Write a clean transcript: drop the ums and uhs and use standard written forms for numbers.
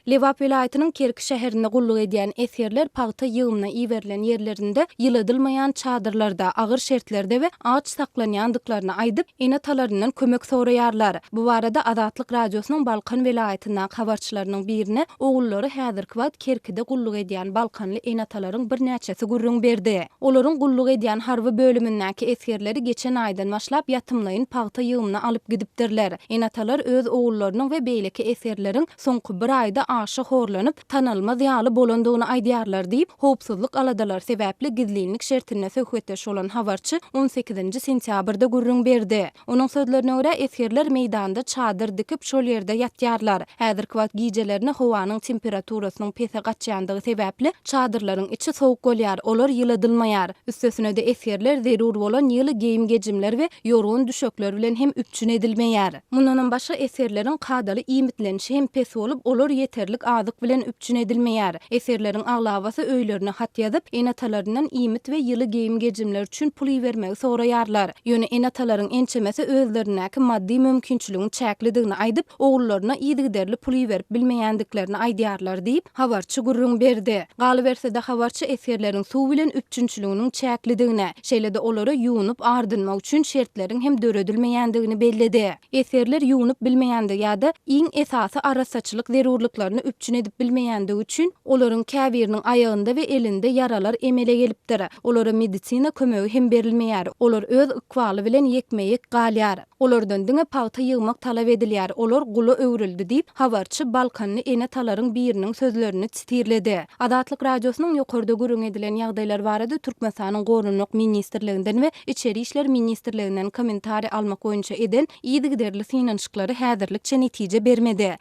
Lebap welaýatynyň Kerki şäherinde gulluk edýän esgerler pagta ýygymyna iberilen ýerlerinde ýyladylmaýan çadyrlarda, agyr şertlerde we aç saklanýandyklaryny aýdyp, ene-atalaryndan kömek soraýarlar. Bu barada Azatlyk Radiosynyň Balkan welaýatyndaky habarçylarynyň birine ogullary häzirki wagt Kerkide gulluk edýän balkanly ene-atalaryň birnäçesi gürrüň berdi. Olaryň gulluk edýän harby bölümindäki esgerleri geçen aýdan başlap ýatymlaýyn pagta ýygymyna alyp gidipdirler. Ene-atalar öz ogullarynyň we beýleki esgerleriň soňky bir aýda aşa horlanyp, tanalmaz ýaly bolandygyny aýdýarlar diýip, howpsuzlyk aladalary sebäpli gizlinlik şertinde söhbetdeş bolan habarçy on sekizinji sentýabrda gürrüň berdi. Onuň sözlerine görä, esgerler meýdanda çadyr dikip, şol ýerde ýatýarlar. Häzirki wagt gijelerine howanyň temperaturasynyň pese gaçýandygy sebäpli, çadyrlaryň içi sowuk bolýar, olar ýyladylmaýar. Üstesine-de esgerler zerur bolan ýyly geýim-gejimler we ýorgan-düşekler bilen hem üpjün edilmeýär. Mundanam başga esgerleriň kadaly iýmitlenişi hem pes bolup, olar ýeterlik azyk bilen üpjün edilmeýär. Esgerleriň aglabasy öýlerine hat ýazyp, ene-atalaryndan iýmit we ýyly geýim-gejimler üçin pul ibermegi soraýarlar. Ýöne ene-atalaryň ençemesi özlerindäki maddy mümkinçiligiň çäklidigini aýdyp, ogullaryna yzygiderli pul iberip bilmeýändiklerini aýdýarlar diýip, habarçy gürrüň berdi. Galyberse-de, habarçy esgerleriň suw bilen üpjünçiliginiň çäklidigini, şeýle-de olara ýuwunyp-ardynmak üçin şertleriň hem döredilmeýändigini belledi. Esgerler ýuwnup bilmeýändigi ýa-da iň esasy arassaçylyk zerurlyklaryny üpjün edip bilmeýändigi üçin, olaryň käbiriniň aýagynda we elinde ýaralar emele gelipdir. Olara medisina kömegi hem berilmeýär, olar öz ykbaly bilen ýekme-ýek galýar. Olardan diňe pagta ýygmak talap edilýär, olar gula öwrüldi diýip, habarçy balkanly ene-atalaryň biriniň sözlerini sitirledi. Azatlyk Radiosynyň ýokarda gürrüň edilen ýagdaýlar barada Türkmenistanyň Goranmak ministrliginden we Içeri işler ministrliginden kommentariý almak boýunça eden yzygiderli synanyşyklary häzirlikçe netije bermedi.